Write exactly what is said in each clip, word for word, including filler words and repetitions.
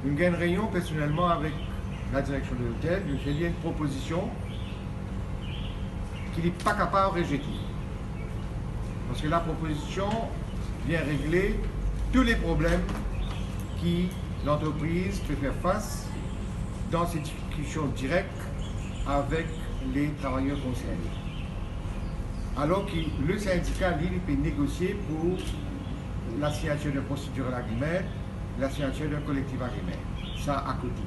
Nou gagn reynion personelman avek ladireksion de lotel, nou fer li enn propozision ki li pa kapav rezete. Parski la propozision vinn regle tou le problem ki lantrepriz pe fer fas dan se diskision direk avek le travayer konserne. Alor ki le sindika, li, li pe negosie pou la signatir de prosedir lagreman, la signatir de kolektiv agreman. Sa akote.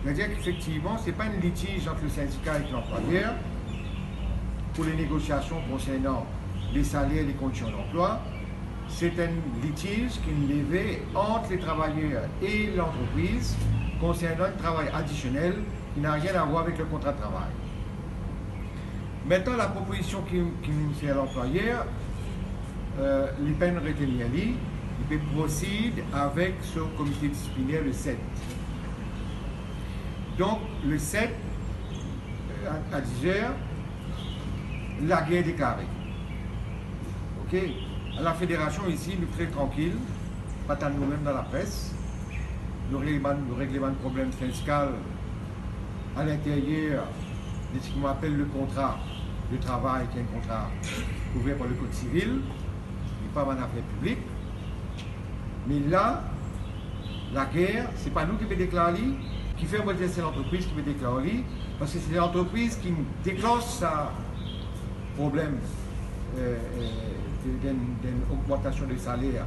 Savedir ki efektivman, se pa enn litiz ant le sindika ek lanplwayer pou le negosiasion konsernan le saler, le kondision danplwa. Se enn litiz ki leve ant le travayer e lantrepriz konsernan enn travay adisionel ki nanye a war avek le kontra de travay. Aster, la propozision ki, ki nou fer lanplwayer, eh, li pa'nn retenir li, li pe prosid avek so komite disipliner le set. Donk, le set, eh, a, a diz er, lager deklare. Ok? La federasion isi, nou tre trankil, pa tann noumem dan lapres. Nou regle bann, nou regle bann problem sindikal a linteryer de seki nou apel le kontra de travay, ki enn kontra kouver par le Kod Sivil, li pa bann zafer piblik. Me la, lager, se pa nou ki pe deklar li, kifer mo dir se lantrepriz ki pe deklar li, parski se lantrepriz ki deklanse sa problem, eh, eh, de, d'enn, d'enn ogmantasion de saler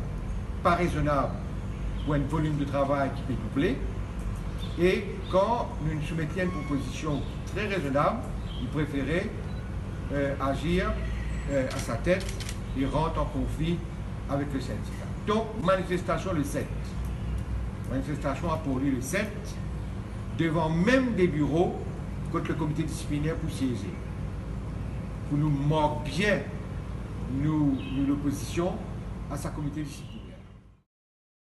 pa rezonab pou enn volim de travay ki pe double. E kan nou soumet li enn propozision ki tre rezonab, li prefere, eh, azir, eh, a sa tet e rant an konfli avek le sindika. Donk, manifestasion le set. Manifestasion a pou lye le set, devan mem de biro kot le komite disipliner pou sieze, pou nou mark bien nou, nou lopozision a sa komite disipliner.